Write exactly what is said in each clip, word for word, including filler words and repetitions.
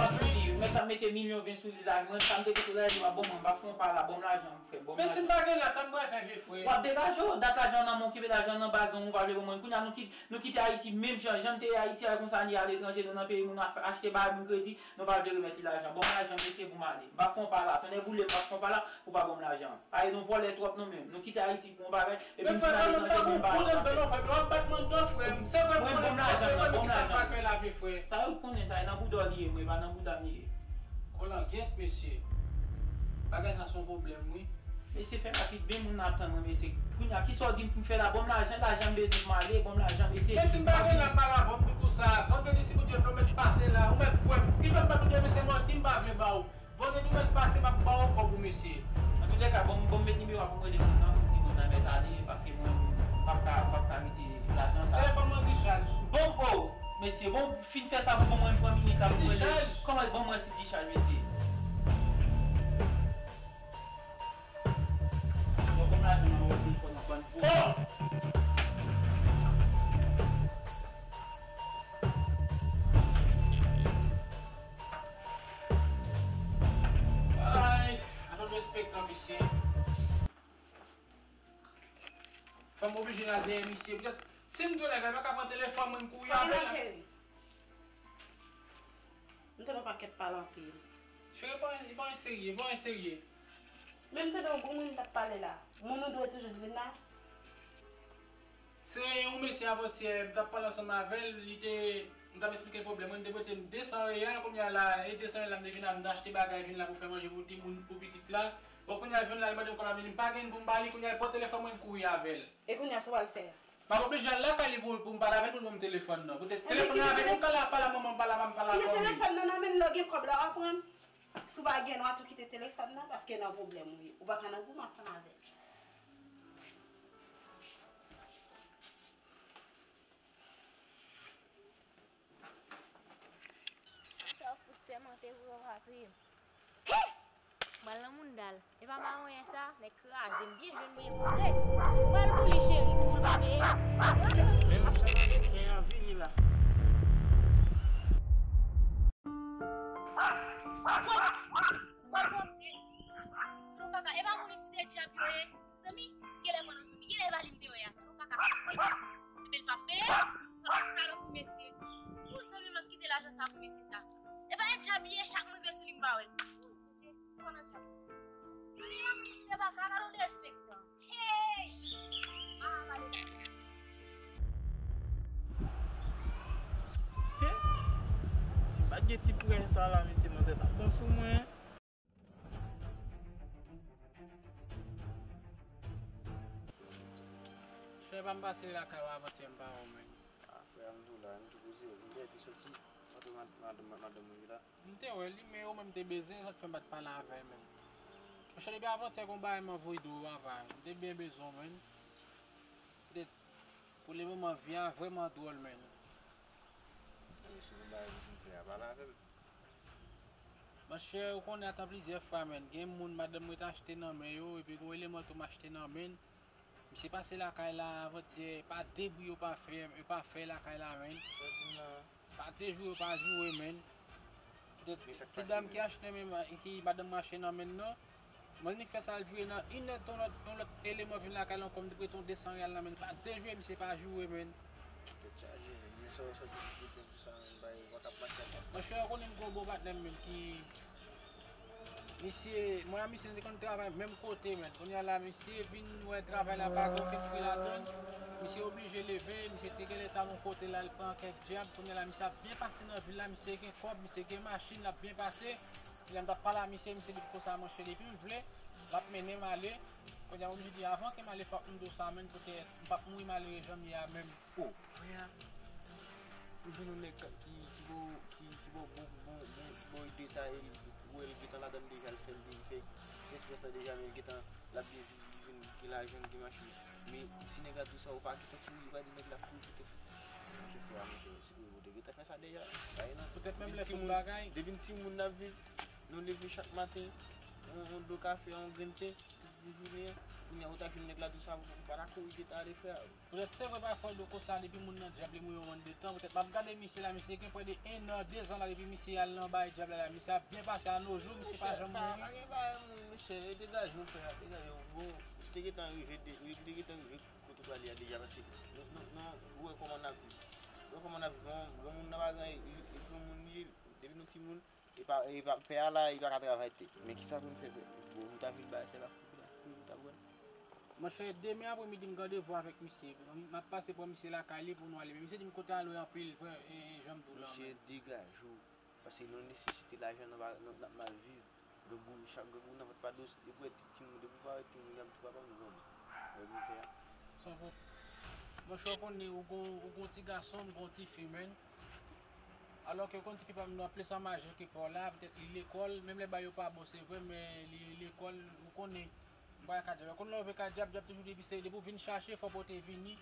Sou li, ou mèt ap mete milyon ven sou li la, mwen sa m te kite la, li pa ban mwen, m pa fè yon pa la, ban m lajan m, frè, ban m lajan. Men si m pa gen la, sa m pral fè vye frè? W ap degaje w, dat lajan nan men w, kenbe lajan nan baz ou, ou pa vle ban mwen. Kounya nou kite, nou kite Ayiti menm jan, jan n te ye Ayiti a, konsa n ye aletranje, nou nan peyi moun, ap achte bagay moun kredi, nou pa vle remèt li lajan. Ban m lajan, mesye, pou m ale. M pa fè yon pa la, tonnè boule m, m pa fè yon pa la, pou w pa ban m lajan. Paske nou vòlè twòp nou menm. Nou kite Ayiti pou yon bagay, epi nou vin aletranje pou yon bagay nou pa fè. Men frè, pa nan bouda m nan, frè, men w ap bat mwen dan, frè. Se vre, m konnen m fò, se vre, men ki sa m pral fè la, vye frè? Sa yo konnen sa, e nan bouda w li ye, mwen, e pa nan bouda m li ye. Kolangyèt, mesye. Bagay sa se yon pwoblèm, wi. Mesye, fè rapid, ben moun ap tann mwen, mesye. Kounya, kisa w di m pou m fè la? Ban m lajan, lajan m bezwen pou m ale, ban m lajan, mesye. Men si m pa gen la, m pa la, ban m di konsa. Vandredi, si Bondye vle, w mèt pase la, ou mèt kwè m. Ki fè m pa tounen, mesye, manti m pa vle ba w. Vandredi ou mèt pase, m ap ba w kòb ou, mesye. Antoulèka, ban m, ban m met nimewo a pou m rele moun nan, pou m di moun nan mèt ale, paske mwen, m p ap ka, m p ap ka rete lajan sa. Telefòn mwen ki chaj. Bon, o, mesye, bon, fin fè sa pou mwen, m pran minit la pou m rele. Ki chaj? Kòman, ban mwen si ki chaj, mesye. Bon, kòm lajan nan wòl telefòn nan bann fo. Ay, ann respektan, mesye. Fò m oblije al dèyè misye. Poutèt, si m tounen, m pa ka pran telefòn mwen, m kouri avè l. Sa gen la, cheri? M tande yon pakèt pale anpil. Cheri, pa, pa serye, pa serye. Men m tande yon gwo moun t ap pale la. Moun ou dwe toujou t vin la. Se yon mesye avantyè, m t ap pale ansanm avè l, li te, m t ap esplike l pwoblèm mwen, li te prete m de san reyal, kounye a la, e de san reyal la m te vin la, m te achte bagay, vin la pou fè manje pou timoun, pou pitit la. Bon, kounye a l jwenn la, li mande m kòb la, men li pa gen pou m ba li, kounye a l pran telefòn mwen, li kouri avè l. E kounye a, sa w al fè? M ap oblije al lakay li pou, pou m pale avè l, pou l ban m telefòn nan. Poutèt telefòn nan avèk ou, m ka la pale a manman m, pale a, m pale a fanmi. Telefòn nan nan men l, lè w gen kòb la, w a pran. Si w pa gen, w a tou kite telefòn nan, paske nan pwoblèm ou ye. Ou pa ka nan goumen ansanm avè l. Sa w fout sèmante pou yo pa peye m. He! Bal nan mounda l. E pa mawonyen sa, nèg kraze m byen jwenn mwen pou vre. Bal pou li cheri, pou l pa peye m. Men m chan ameriken an vini la. Bon, bon, bon. Bon, kaka, e pa moun isi de djab yo ye. Zanmi, genlè pran nan zanmi, genlè e pa li m te wè a. Bon, kaka. Epi l pa peye, kaka salòp pou mesye. Pou zanmi m ap kite lajan sa pou mesye sa. E pa e djab li ye, chak moun vle sou li m pa wè l. Pran nan djab. Se pa sa, gade yon derespektan. Hey! Ah, gade. Se, si m pa t gen ti prè sa la, mesye, manzè t ap bon sou mwen. Chè pa m pase lakay ou avantyè m pa wè w menm. Ah, frè, m tou la, m tou poze, m te soti, kote mad-, mad-, madanm mwen ye la. M te wè li, men ou menm te bezwen, sa k fè m pa t pale avè l menm. Monchè, depi avantyè gon bagay m anvoye di w avan, m te byen bezwen w, menn. Poutèt, pou le moman, vi a vrèman dwòl, menn. E si gon bagay pou m fè a, pale avè m. Monchè, ou konnen atan plizyè fwa, menn, gen moun madanm mwen te achte nan men yo, epi gon eleman tou m achte nan men l. Misye pase lakay la avantyè, pa de bri yo pa fè, yo pa fè lakay la, menn. Sa w di m la? Pa de jou yo pa joure, menn. Poutèt ti dam ki achte men, ki madanm mwen achte nan men l nan, mwen nik fè sa l vire nan inè tan yon lòt, yon lòt eleman vin lakay la ankò, m te prete yon de san reyal nan men l. Pa de jou misye pa joure, menn. Tèt chaje, menn. Men sa w, sa w deside fè pou sa, menn, bay w pa ka mache ak. Monchè, ou konnen m gon bon patnè m, menn, ki Misye, mwen ak misye, nou te konn travay menm kote, menn. Kounye a la, misye vin wè travay la pa gen okenn fwi ladann. Misye oblije leve, misye te genlè t al yon kote la, l pran kèk djab. Kounye a la, misye ap byen pase nan vil la, misye gen kòb, misye gen machin, l ap byen pase. Kounye a m t ap pale a misye, misye di m konsa, monchè, depi m vle, l ap mennen m ale. Kounye a, m oblije di, avan ke m ale, fòk m di w sa, menn, poutèt m p ap mouri malere jan m ye a menm. O, frè a, ou jwenn yon nèg ki, ki ba w, ki, ki ba w bon, bon, bon, ki ba w ide sa, e ou wè l gentan ladann deja, l fè l deja, fè, fè espès la deja, men l gentan, l ap byen viv, li vin gen lajan, l gen machin. Men si nèg la di w sa, ou pa gentan kouri, ou pa di nèg la kouri poutèt ou. Monchè, frè a, monchè, si ou te gentan fè sa deja, bay non. Poutèt menm lè tout bagay. Depi n timoun n ap viv, nou leve chak maten, yon, yon dlo kafe, yon grenn pen, pou jounen an. Kounye a ou ta jwenn nèg la tou sa, ou pa ta kouri te ta ale, frè. Poutèt se vre, pa fè w do konsa, depi moun nan dyab li mouri yon bann de tan. Poutèt m ap gade misye la, misye gen prè de en an, de zan la depi misye al nan bay dyab la, la misye ap byen pase a no jou, misye pa janm mouri. Pa gen bagay moun, mesye, degaje w, frè, degaje w, bro. Ou te gentan rive, de- ou te gentan rive kote w prale a deja, paske nou, nou, nou, ou wè kòman n ap viv. Ou wè kòman n ap viv, bon, granmoun nan pa gen, granmoun li ye, depi nou timoun, e pa, e pa, pè a la, e pa ka travay tèt. Men kisa pou n fè, frè? Bon, nou ta vin bay sè la, pou ta pran. Monchè, demen apremidi m gen randevou avèk misye. M ap pase pran misye lakay li pou nou ale. Men misye di m kote a lwen anpil, frè, e, e, jan m di w la menm. Mesye, degaje w. Paske nou nesesite lajan, nou pa, nou, n ap mal viv. Grangou, chak grangou nan vant pa dous. Depi w wè ti, timoun, depi w pa wè timoun, y ap tou papa m granmoun. Wè mizè a. San pou, monchè, w konnen, ou gon, ou gon ti gason, m gon ti fi, menn. Alò ke w konn ti fi pa m nan plis an majè ke pa w la, petèt li lekòl, menm lè bagay yo pa bon, se vre, men li lekòl, ou konnen, m pa ka djab. Ou konn lè w vle ka djab, djab toujou depi se, depi w vin chache, fò w pote vini.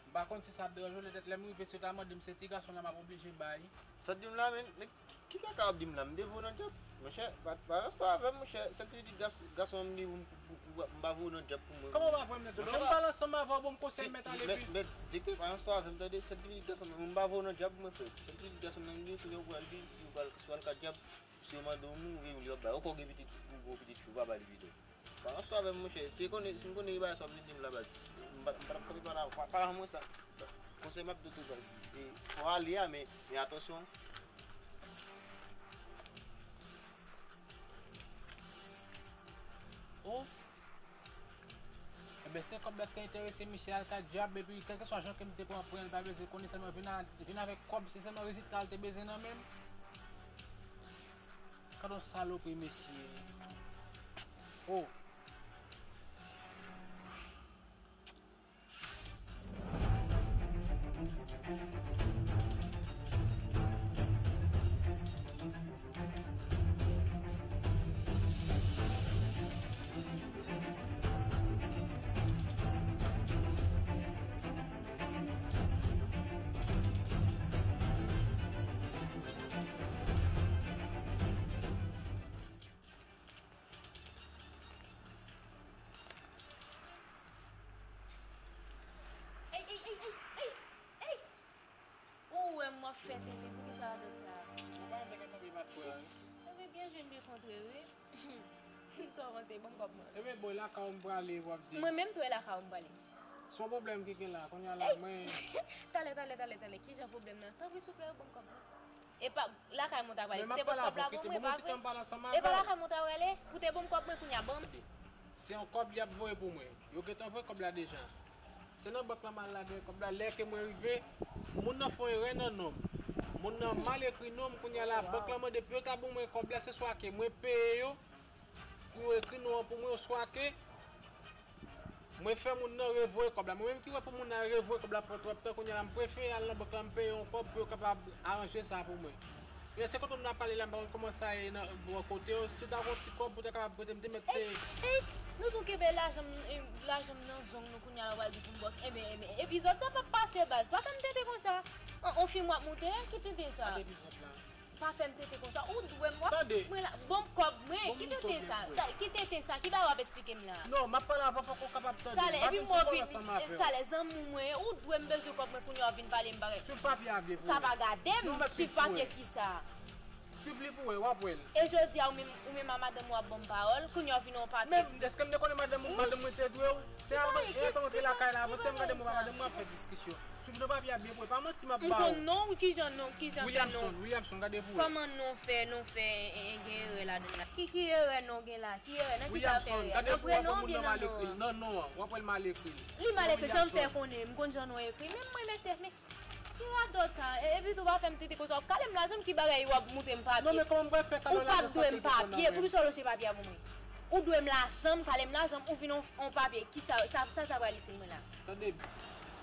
M pa konn si sa ap deranje w, petèt lè m rive, si yo ta mande m, se ti gason la m ap oblije bay. Sa w di m la, men, men ki, ki kaka w ap di m la? M te voye w nan djab? Monchè, pa, pa ranse w avè m, monchè. Sèl ti pitit gas- gason m li pou m, pou, pou, pou, m pa voye w nan djab pou mwen. Kòman w pa voye m nan djab? Monchè, m pale ansanm avè w, bon, m konsèy mèt ale vit. Mèt, mèt, Zeke, pa ranse w avè m, tande. Sèl ti pitit gason m, m pa voye w nan djab pou mwen, frè. Sèl ti pitit gason m nan m di w, kounye a ou pral viv, si w pral, si w al ka djab, si yo mande w m, ou vle, ou li ap bay. Ou kò gen pitit, ou gon pitit fi, ou pa ba li pito. Pa ranse w avè m, monchè. Si konnen, si m konnen ki bagay sa w vle di m la, baz, m pa, m pa t ap kanpe pa la, pa, pa rann mwen sa. Konsèy m ap di w tou, baz. E, fò w ale a, men, men atansyon. Oh! Enben, se kòb la k te enterese misye al ka djab, epi kèlkeswa jan ke m te pran pran l, pa bezwen konnen, sèlman vin a, vin avèk kòb, se sèlman rezilta l te bezwen nan men m. Gad yon salopri, mesye. Oh. Ey, ey, ey, ey, ey, ey! Ou wè m w ap fè tenten, poukisa w ap fè sa? Ou pa wè m te gen tonbe m ap kwè a, wi. Ebyen, byen jwe, m byen kontre, wi. Sa w panse? Ban m kòb mwen. Ebyen, bon, lakay ou m prale, w ap di. Mwen menm tou, e lakay ou m prale. Se yon pwoblèm ki gen la, kounye a la, mwen. Talè, talè, talè, talè, kijan pwoblèm nan? Tanpri, souple, ban m kòb mwen. E pa lakay mwen ta prale. Pou te ban m kòb la pou mwen, pa vre? E pa lakay mwen ta prale? Pou te ban m kòb mwen, kounye a ban m. Se yon kòb y ap voye pou mwen. Yo gentan voye kòb la deja. Se nan bank la m al lage kòb la. Lè ke mwen rive, moun nan fè yon erè nan non m. Moun nan mal ekri non m. Kounye a la, bank la mande pou yo ta ban mwen kòb la, se swa ke mwen peye yo pou yo ekri non an pou mwen, oswa ke mwen fè moun nan revoye kòb la. Mwen menm ki wè pou moun nan revoye kòb la pran twòp tan, kounye a la, m prefere al nan bank la, m peye yon kòb pou yo kapab aranje sa pou mwen. Men se kote m ap pale la, m pa konn kòman sa ye nan bò kote yo. Si w ta gon ti kòb pou w ta kapab prete m, te mèt se. Ey, ey, nou tou kenbe lajan m, eh, lajan m nan zong nou kounye a la, w pral di pou m bòs. Enben, enben, epizòd sa p ap pase, baz. Pa fè m tenten konsa. An, on fim w ap moute, ki tenten sa? Gade epizòd la. Pa fè m tenten konsa. Ou dwe m, w ap. Tande. Mwen la, ban m kòb mwen. Ki tenten sa? Ki tenten sa? Ki bagay w ap esplike m la? Non, m ap pale avè w, fòk ou kapab tande. Talè, epi mwen vin, talè, zanmi mwen, ou dwe m bezwen kòb mwen kounye a, w vin pale m bagay. Swiv papye a byen pou wè. Sa pa gade m, swiv papye kisa? Swiv li pou wè, w ap wè l. E jodi a, ou menm, ou menm a madanm ou ap ban m pawòl, kounye a w vin yon papye. Men, èske m te konnen madanm ou, madanm mwen te dwe w? Se avan, e avan w antre lakay la, avan ti m gade mwen, madanm mwen ap fè diskisyon. Swiv non papye a byen pou wè, pa manti m ap ba w. M konn non w, kijan non, kijan fè non? Williamson, Williamson, gade pou wè. Kòman non fè, non fè, e, e, gen erè ladan l la? Ki, ki erè non gen la? Ki erè? Nan kisa fè erè? Nan prenon oubyen nan non an? Nan non an, w ap wè l mal ekri l. Li mal ekri, jan m fè konnen, m konn jan non ekri, men mwen mete, men ki radòt sa? E, epi tou pa fè m tenten konsa, w ap kale m lajan m, ki bagay w ap montre m papye? Non, men kòman m pral fè kado lajan sa? Ou p ap dwe m papye, poukisa w lonje papye a pou mwen? Ou dwe m lajan m, kale m lajan m, ou vin on, on papye, kisa, sa, sa, sa pral itil mwen la? Tande,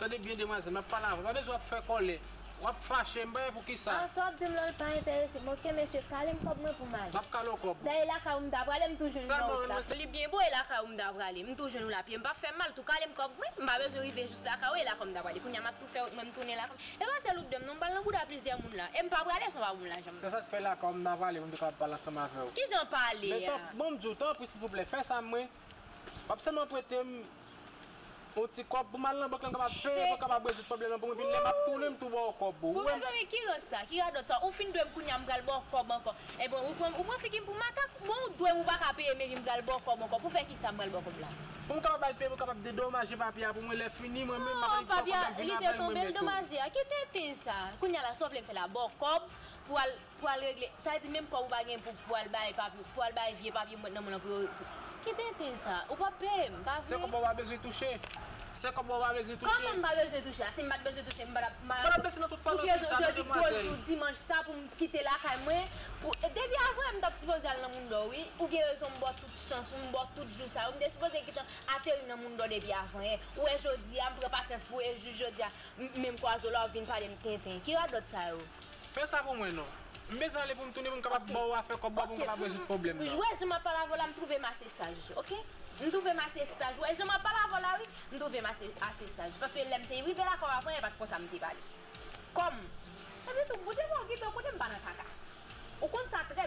tande byen demwazèl, m ap pale avè w, pa bezwen w ap fè kòlè, w ap fache, m pa wè poukisa. A, sa w ap di m lan, l pa enterese m. Oke, mesye, kale m kòb mwen pou m ale. M ap kale w kòb ou. Dayè, lakay ou m ta prale, m tou jwenn ou nan wout la. Li byen bon, e lakay ou m ta prale, m tou jwenn ou la. Pye m p ap fè mal tou, kale m kòb mwen, m pa bezwen rive jis lakay ou, e lakay ou m ta prale. Kounye a m ap tou fè wout mwen, m tounen lakay. E pa sèl ou k dwe m non, m pral nan bouda plizyè moun la. E m pa prale san w pa ban m lajan m. Se sa k fè lakay ou m ta prale pou m te kapab pale ansanm avè w. Kijan pale a? Men tan, bon, m di w, tanpri, silvouplè, fè sa mwen. W ap sèlman prete m yon ti kòb pou m al nan bank lan, m kapab peye, pou m kapab rezoud pwoblèm nan pou mwen, epi lè m ap tounen, m tou ba w kòb ou. Bon, mezanmi, ki rans sa? Ki radòt sa? Ou fin dwe m kounye a, m pral ba w kòb ankò. Ebyen, ou pran, ou pran figi m pou makak? Bon, ou dwe m, ou pa ka peye m, epi m pral ba w kòb ankò. Pou fè kisa m pral ba w kòb la? Pou m kapab al peye, pou m kapab dedomaje papye a pou mwen, lè fini, mwen menm, m ap al pran kòb la, vin avè l, mwen mete w. Ki tenten sa? Kounye a la, sa w vle m fè la? Ba w kòb pou al, pou al regle. Sa vle di menm kòb ou pa gen pou, pou al bay papye, pou al bay vye papye m nan men w lan pou yo. Ki tenten sa? Ou p ap peye m, pa vre? Se kòb ou pa bezwen touche. Se kòb ou pa bezwen touche. Kòman m pa bezwen touche a? Si m pa t bezwen touche, m pa t ap, m pa t ap. Ou pa bezwen nan tout pale ki sa, non, demwazèl. Pou ki rezon jodi pou jodi dimanch sa pou m kite lakay mwen? Pou, depi avan yè m t ap sipoze al nan Mundo, wi. Ou gen rezon, m ba w tout chans, m ba w tout jou sa yo. M te sipoze gentan ateri nan Mundo depi avan yè. Ou wè jodi a, m pran pasyans pou e jis jodi a, m, menm kwaze w la, w vin pale m tenten. Ki radòt sa yo? Fè sa pou mwen non. M bezwen ale pou m tounen, pou m kapab ba w afè kòb la, pou m kapab rezoud pwoblèm nan. Ou wè jan m ap pale avè w la, m twouve m ase saj, oke? M twouve m ase saj. Ou wè jan m ap pale avè w la, wi. M twouve m ase, ase saj. Paske lè m te rive lakay w avan yè, e pa t konsa m te pale. Kòm. Epi tou, Bondye ba w gide w konnen m pa nan kaka. Ou konn sa trè